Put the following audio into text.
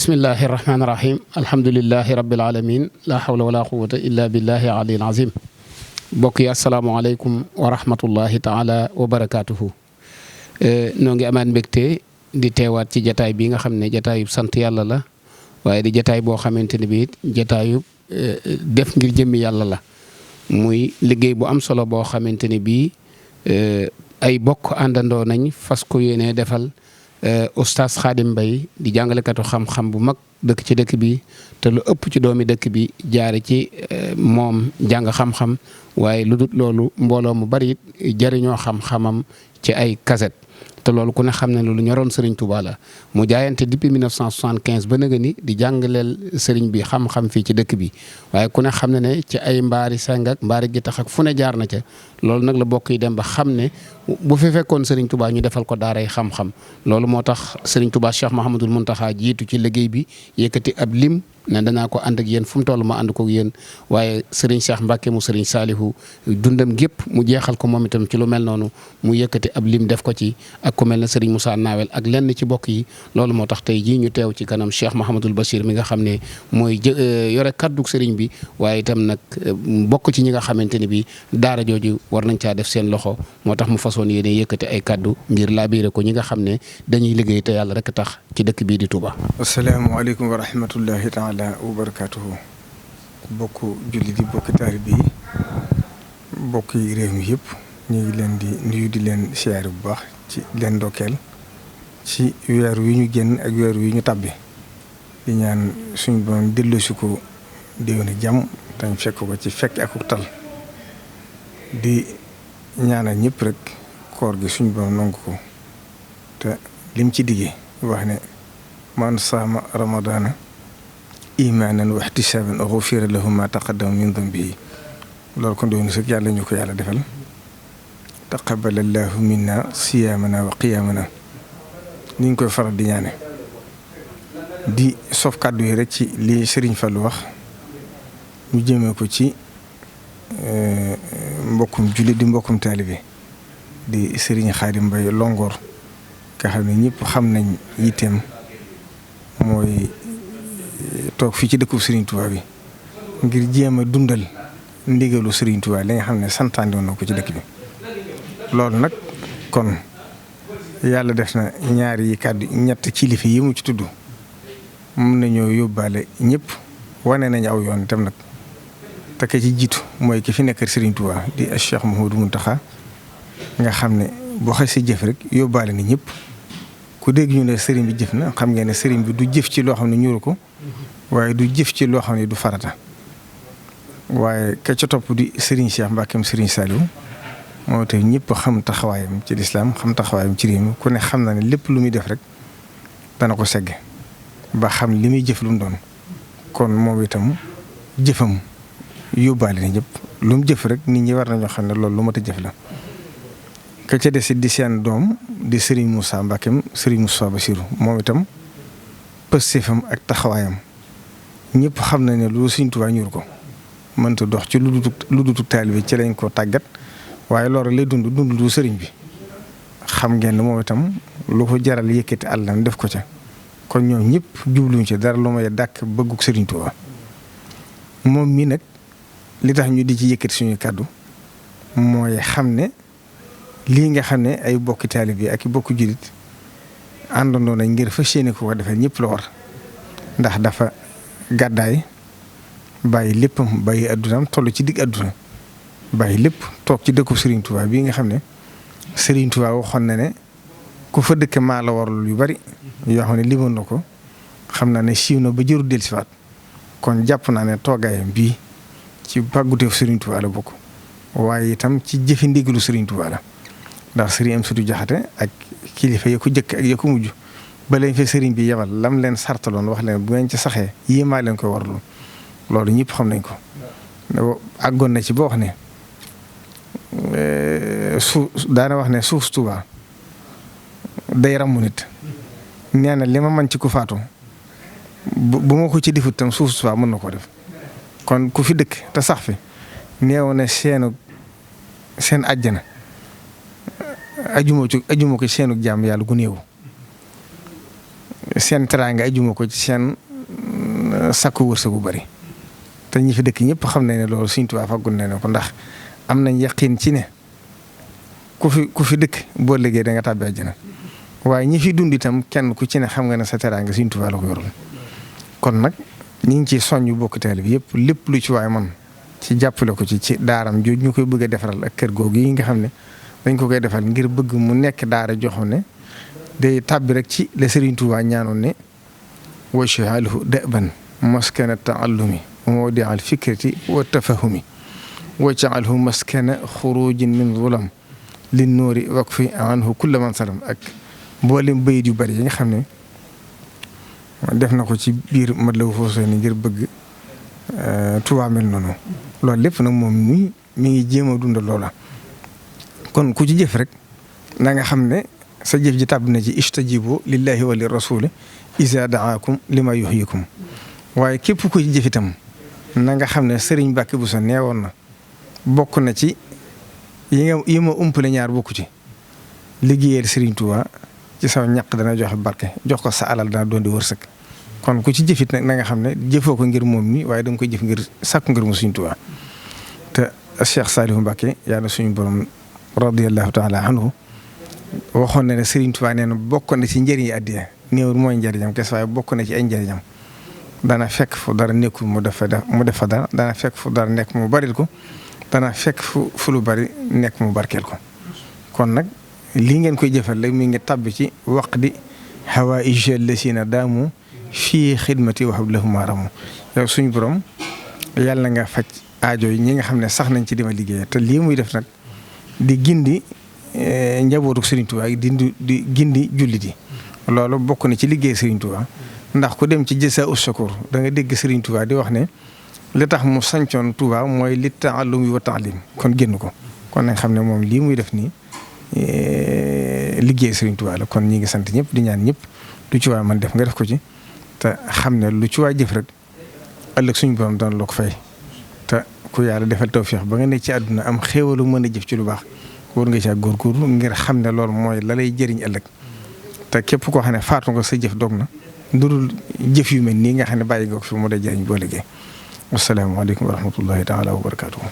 bismillahi irrahmani irahim alhamdulilahi rabilalamin la hawla wala quwata illa billahi aliyil azim mbokk yi asalaamaaleykum wa rahmatullahi taala wa barakatuhu noo ngi amaat mbégte di teewaat ci jataay bi nga xam ne jataayub sant yàlla la waaye di jataay boo xamante ne bi jataayub def ngir jëmmi yàlla la muy liggéey bu am solo boo xamante ne bii ay bokk àndandoo nañ fas ko yéene defal Oustaz Khadim Mbaye di jàngalekatu xam-xam bu mag dëkk ci dëkk bi te lu ëpp ci doomi dëkk bi jaare ci moom jàng xam-xam waaye lu dul loolu mbooloo mu bari it jariñoo xam-xamam ci ay kaset te loolu ku ne xam ne lu ñoroon Serigne Touba la mu jaayante depuis 1975 ba nëga ni di jàngaleel Serigne bi xam-xam fii ci dëkk bi waaye ku ne xam ne ci ay mbaari seng ak mbaari gi tax ak fu ne jaar na ca loolu nag la bokk yi dem ba xam ne bu fi fekkoon Serigne Touba ñu defal ko daaray xam-xam loolu moo tax Serigne Touba Cheikh Mouhamadul Mountakha jiitu ci liggéey bi yëkkati ab lim ne danaa ko ànd ak yéen fu mu toll ma ànd ko ak yéen waaye Serigne Cheikh Mbacke mu Serigne Salihu dundam gépp mu jeexal ko moom itam ci lu mel noonu mu yëkkati ab lim def ko ci ak ku mel ne Serigne Moussa Nawel ak lenn ci bokk yi loolu moo tax tey jii ñu teew ci kanam Cheikh Mouhamadul Bachir mi nga xam ne mooy yore kaddug Serigne bi waaye itam nag bokk ci ñi nga xamante ne bi daara jooju war nañ caa def seen loxo moo tax mu façon yéene yëkkati ay kaddu ngir laabiire ko ñi nga xam ne dañuy liggéey te yàlla rek tax ci dëkk bii di Touba. asalaamaaleykum wa rahmatullahi taala wa barakatuhu bokk julli di bokk taalibe yi bokk yi réew mi yëpp ñu ngi leen di nuyu di leen siyaare bu baax ci leen ndokkeel ci weer wi ñu génn ak weer wi ñu tàbbi di ñaan suñu borom delloosi ko déwénu jàmm tañ fekk ko ci fekk ak tal di ñaanal ñëpp rek koor gi suñu borom nangu ko te lim ci diggee wax ne man saama ramadana imaanan wa ihtisaaban ghufira lahu ma taqaddama min dambihi loolu kon doon sëg yàlla ñu ko yàlla defal taqabbalallahu minna siyaamana wa qiyaamana ni ñu koy faral di ñaane di sof kàddu yi rek ci li Serigne Fallou wax ñu jëmee ko ci mbokkum jullit di mbokkum taalibe di Serigne Khadim Mbaye Longoor nga xam ne ñëpp xam nañ yitteem mooy toog fii ci dëkku Serigne Touba bi ngir jéem a dundal ndigalu Serigne Touba li nga xam ne santaane woon na ko ci dëkk bi loolu nag kon yàlla def na ñaari kàddu ñett kilifa yi mu ci tudd mun nañoo yóbbaale ñëpp wane nañ aw yoon itam nag te ka ci jiitu mooy ki fi nekkal Serigne Touba di Cheikh Mouhamadou Mountakha nga xam ne boo xasee jëf rek yóbbaale na ñëpp ku dégg ñu ne Serigne bi jëf na xam ngeen ne Serigne bi du jëf ci loo xam ne ñuru ko waaye du jëf ci loo xam ne du farata waaye ka ca topp di Serigne Cheikh Mbackeem Serigne Saliou moo tax ñëpp xam taxawaayam ci lislaam xam taxawaayam ci réew mi ku ne xam na ne lépp lu muy def rek dana ko segg ba xam li muy jëf lu mu doon kon moom itam jëfam yóbbaale na ñëpp lu mu jëf rek nit ñi war nañoo xam ne loolu lu mat a jëf la. ka ca des di seen doom di Serigne Moussa Mbackeem Serigne Moussa Bassirou moom itam pëstéefam ak taxawaayam ñëpp xam na ne lu Serigne Touba ñur ko mënta dox ci lu dutu taalibe ci lañ ko tàggat waaye loolu lay dund lu Serigne bi xam ngeen ne moom itam lu ko jaral yëkkati àllam def ko ca kon ñoom ñëpp jubluñ ci dara lu may dàkk bëgguk Serigne Touba moom mii nag li tax ñu di ci yëkkati suñu kàddu mooy xam ne lii nga xam ne ay bokki taalibe ak i bokki jullit àndandoo nañ ngir fas yéene ko defee ñëpp la war ndax dafa gàddaay bàyyi léppam bàyyi addunaam toll ci digg adduna bàyyi lépp toog ci dëkku Serigne Touba bii nga xam ne Serigne Touba waxoon na ne ku fa dëkk maa la warul yu bari yoo xam ne limoon na ko xam naa ne siiw na ba jëru dellusiwaat kon jàpp naa ne toogaayam bii ci pàgguteef Serigne Touba la bokk waaye itam ci jëfi ndigalu Serigne Touba la ndax Serigne Amsatou Diakhaté ak kilifa ya ko jëkk ak ya ko mujj ba leen fi Serigne bi yebal lam leen sartaloon wax leen bu ngeen ci saxee yii maa leen koy warlu loolu ñëpp xam nañ ko àggoon na ci boo wax ne daana wax ne suuf Touba day ràmmu nit nee na li ma man ci ku faatu bu ma ko ci defut tam suuf Touba mën na koo def kon ku fi dëkk te sax fi neew na seen àjjana ajuma ko seenu jaam yàlla gu néew seen teraanga ajuma ko ci seen sakku wërsëg bu bari te ñi fi dëkk ñëpp xam nañ ne loolu Sëriñ Tuubaa faggul na ko ndax am nañ yaqin ci ne ku fi dëkk boo liggéey da nga tàbbi àjjana waaye ñi fi dund itam kenn ku ci ne xam nga ne sa teraanga Sëriñ Tuubaa la ko yoroon kon nag ñu ngi ciy soññ bokk teel bi yëpp lépp lu ci waay man ci jàppale ko ci daaram jooju ñu koy bëgg a defaral ak kër googu yi nga xam ne dañ ko koy defal ngir bëgg mu nekk daara joxoon ne day tàbbi rek ci la Sëriñ Tuubaa ñaanoon ne waj'alhu da'ban maskana ta'allumi wa mawdi'a al-fikrati wa tafahumi waj'alhu maskana xurujin min zulam lin nuuri wakfi anhu kulla man salam ak mboolem bayit yu bari yi nga xam ne def na ko ci biir Matlabul Fawzayni ngir bëgg Tuubaa mel noonu loolu lépp nag moom mi ngi jéem a dundal loola kon ku ci jëf rek na nga xam ne sa jëf ji tàbb na ci istajibu lillahi wa li rasuli iza daakum lima yuhyikum waaye képp ku ci jëf itam na nga xam ne Sëriñ Mbàkke Buso neewoon na bokk na ci yi ma umpale ñaar bokku ci liggéeyal Sëriñ Tuubaa ci saw ñaq dana joxe barke jox ko sa alal dana doon di wërsëg kon ku ci jëfit nag na nga xam ne jëfoo ko ngir moom mi waaye da nga koy jëf ngir sàkku ngir mu Sëriñ Tuubaa te Cheikh Saliou Mbacke yàlla suñu borom radiyallahu taala anhu waxoon na ne Sëriñ Tuubaa nee na bokk na ci njëriñ addiya néewul mooy njëriñam kese waaye bokk na ci ay njëriñam dana fekk fu dara nekkul mu def fa dara dana fekk fu dara nekk mu baril ko dana fekk fu lu bari nekk mu barkeel ko kon nag lii ngeen koy jëfal rek mi ngi tabbi ci waqdi hawaa'ij llazina daamu fii xidmati wa hab lahum maaramu yow suñu borom yàlla nga faj aajo yi ñi nga xam ne sax nañ ci dima liggéey te lii muy def nag di gindi njabootu Sëriñ Tuubaa di gindi jullit yi loolu bokk na ci liggéey Sëriñ Tuubaa ndax ku dem ci Jazaa'u Shakuur da nga dégg Sëriñ Tuubaa di wax ne li tax mu sancoon Tuubaa mooy li ta'allumi wa ta'lim kon génn ko kon nañ xam ne moom lii muy def nii liggéey Sëriñ Tuubaa la kon ñi ngi sant ñëpp di ñaan ñëpp lu ci waay man def nga def ko ci te xam ne lu ci waay jëf rek ëllëg suñu borom doon loo ko fay te ku yàlla defal tawfeex ba nga nekk ci àdduna am xéewalu mën a jëf ci lu baax war nga caa góorgóorlu ngir xam ne loolu mooy la lay jëriñ ëllëg te képp koo xam ne faatu nga sa jëf dog na ndurul jëf yu mel nii nga xam ne bàyyi nga ko fi mu day jëriñ boo liggéey. asalaamaaleykum wa rahmatullahi taala wa barakaatuhu.